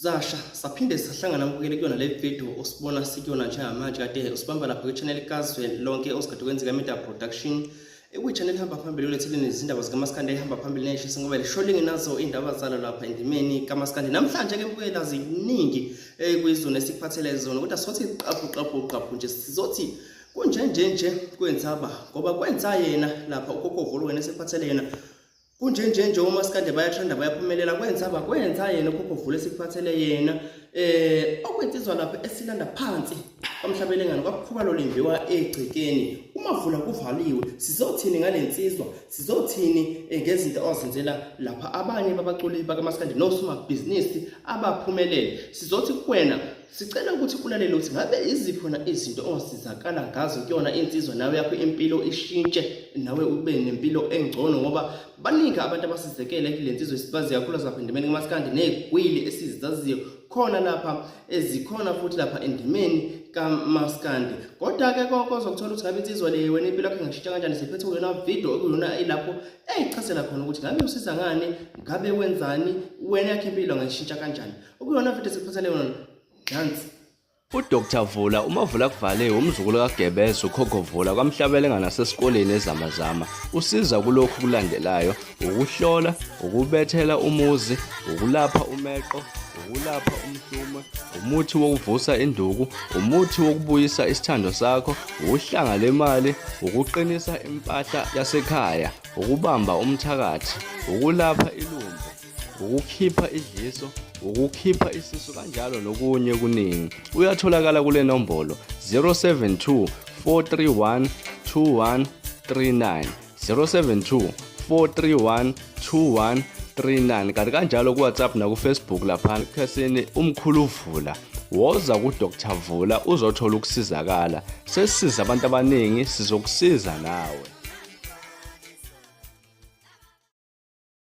Zasha saphinde sahlangana mbukeli kuyona le video osibona sikuyona njengamanje kade usibamba lapha kwi-channel kazwe lonke osigade kwenzeka media production ekuyi-channel ehamba phambili uletheleni izindaba zikamaskandi ehamba phambili neyishisa ngoba lisho lingenazo iy'ndaba zalo lapha endimeni kamaskandi. Namhlanje ke mbukela ziningi kwizona esikuphathele zona, kodwa sothi qaphu qaphu qaphu nje, sizothi kunje nje nje kwenzaba ngoba kwenza yena lapha ukhokhovolo wena esikuphathele yena. Kunje nje nje omaskande bayathanda, bayaphumelela, kwenza bakwenza yena ukhokho vule sikuphathele yena okwensizwa lapha esilanda phansi kwamhlabelengane kwakukhuba lolimbiwa egcekeni umavula kuvaliwe. Sizothini ngalensizwa? Sizothini ngezinto ozenzela lapha abanye babaculi bakamaskandi nosomabhizinisi abaphumelele? Sizothi kuwena sicela ukuthi ulalele ukuthi ngabe iziphi na izinto ongasizakala ngazo kuyona insizwa, nawe yakho impilo ishintshe, nawe ube nempilo engcono, ngoba baningi abantu abasizekele kule nsizwa esibazi kakhulu lapha endimeni kamaskandi ney'gwili esizaziyo khona lapha ezikhona futhi lapha endimeni kamaskandi. Kodwa-ke konke ozokuthola ukuthi ngabe insizwa le wena impilo yakho ingashintsha kanjani, siphethe kuyona video okuyona ilapho eyichazela khona ukuthi ngabe usiza ngani, ngabe wenzani, wena yakho impilo angayishintsha kanjani. Okuyona video sikuphathele yona nansi. UDr Vula uMavula Kuvale umzukulu kaGebeza uKhokho Vula kwaMhlabelengane nasesikoleni eZamazama usiza kulokhu kulandelayo: ukuhlola, ukubethela umuzi, ukulapha umeqo, ukulapha umhlume, umuthi wokuvusa induku, umuthi wokubuyisa isithando sakho, uhlanga lemali, ukuqinisa impahla yasekhaya, ukubamba umthakathi, ukulapha ilumbo, ukukhipha idliso, ukukhipha isisu kanjalo nokunye okuningi. Uyatholakala kule nombolo 072 431 2139, 072 431 2139, kanti kanjalo ku-WhatsApp naku-Facebook lapha ekhasini Umkhulu Vula. Woza ku-Dr Vula uzothola ukusizakala. Sesisiza abantu abaningi, sizokusiza nawe.